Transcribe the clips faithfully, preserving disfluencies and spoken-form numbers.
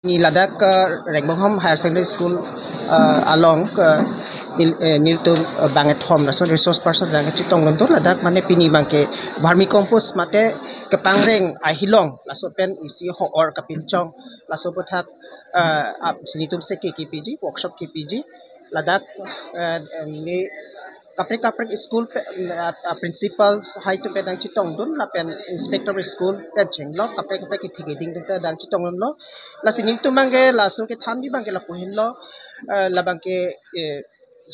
Ni ladak, eh, Rengbonghom Higher Secondary School, eh, along, eh, nel-, eh, nelitum, eh, bangkethom lason resource person abang chetongdun do ladak mane pini abangke vermicompost mate kepangreng ahilong laso pen isi ho-or kapinchong laso aphuthak, eh, ap-, si nelitum seke kepiji, workshop kepiji ladak, eh, em, ni kaprek kaprek school pen, ah, ah, principals hai atum pen abang chetongdun lapen inspector school pen chenglok kaprek kaprek kethek keding atum pen abang chetongdunlo. Lasi nelitum abangke laso kethanji abangke lapu henlo, eh, labangke, eh,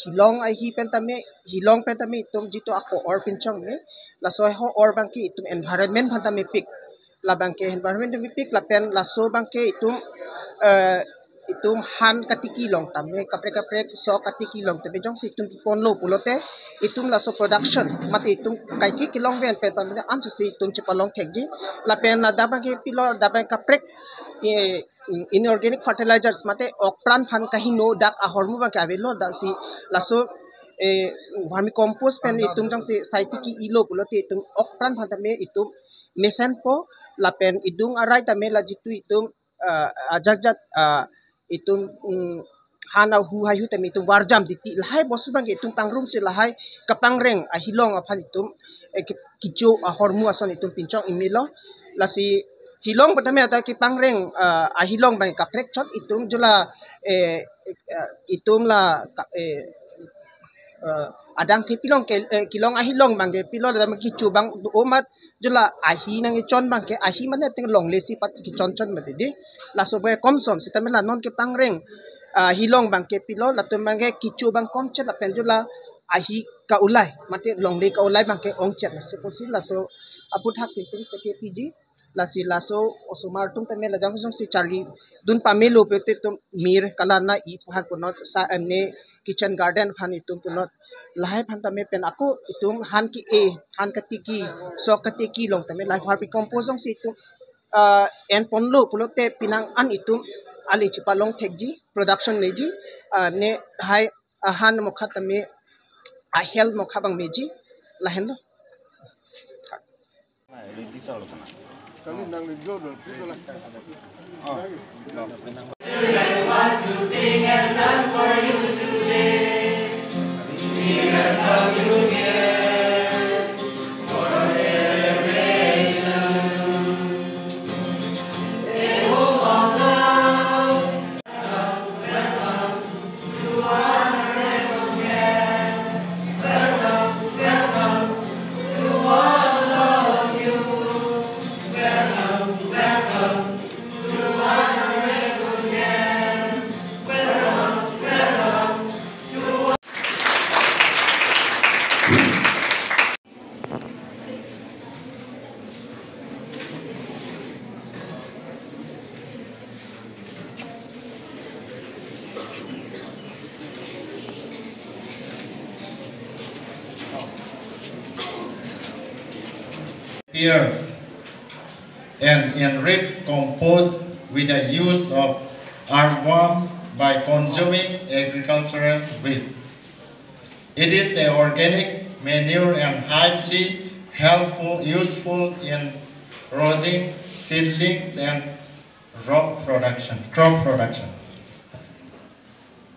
hilong ahi pen tame, hilong pen tame itum jitu a-ho-or pinchong me, laso ho-or abangke itum environment aphan tame pik. Labangke environment tame pik lapen laso abangke itum, eh, itum han katiki along tame kaprek kaprek sok katiki along tame jongsi itum ponlo pulote itum laso production mate itum kaike kelong ven pen pen ansose itum chepalong thekji. Lapen ladak abangke pilo ladak abang kaprek, eh, inorganic fertilizers mate okpran aphan kaheno dak ahormu abangke avelo, lasi laso, eh, vermicompost pen itum jongsi sai tiki-ilo pulote itum okpran aphan tame itum mesenpo lapen idung arai tame la jitu itum, ah, ajat ajat, ah, itum, mm, han ahu hai ahu tame itum varjam titi lahai bostu abangke itum pangrumsi lahai kepangreng ahilong aphan itum, eh, ke-, kecho ahormu ason itum pinchong imelo. Lasi hilong pen tame ata kepangreng, ah, ahilong abang kaprek chot itum jula, eh, eh, itum la ka-, eh, eh, adang the pilong ke, eh, kelong ahilong abangke pilo ladak kecho abang do amat jula ahi nangkechon abangke ahi mane ateng longle si pat kechon chon mati di. Laso abangke komsom sitame la non kepangreng, ah, hilong abangke pilo latum abangke kecho abang komchet lapen jula ahi ka-ulai mate longle ka-ulai abangke ongchet, lasi pusi laso aphuthak si nelitum seke piji. Lasi laso osomar atum tame lajang jongsi charlidun pamelo pulote itum mir kalan na-i aphan punot sa emne kitchen garden aphan itum punot lahai aphan tame pen ako itum han ke-e, han katiki, sok katiki along tame lahai vermicompost jongsi itum, ah, enponlo pulote penang an itum ale chepalong thekji, production meji, ah, ne hai ahan mokha tame a-health mokha abang meji, lahenlo. Here and enrich compost with the use of earthworm by consuming agricultural waste. It is an organic manure and highly helpful, useful in raising seedlings and crop production, crop production.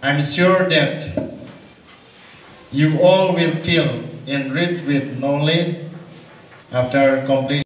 I'm sure that you all will feel enriched with knowledge after completion.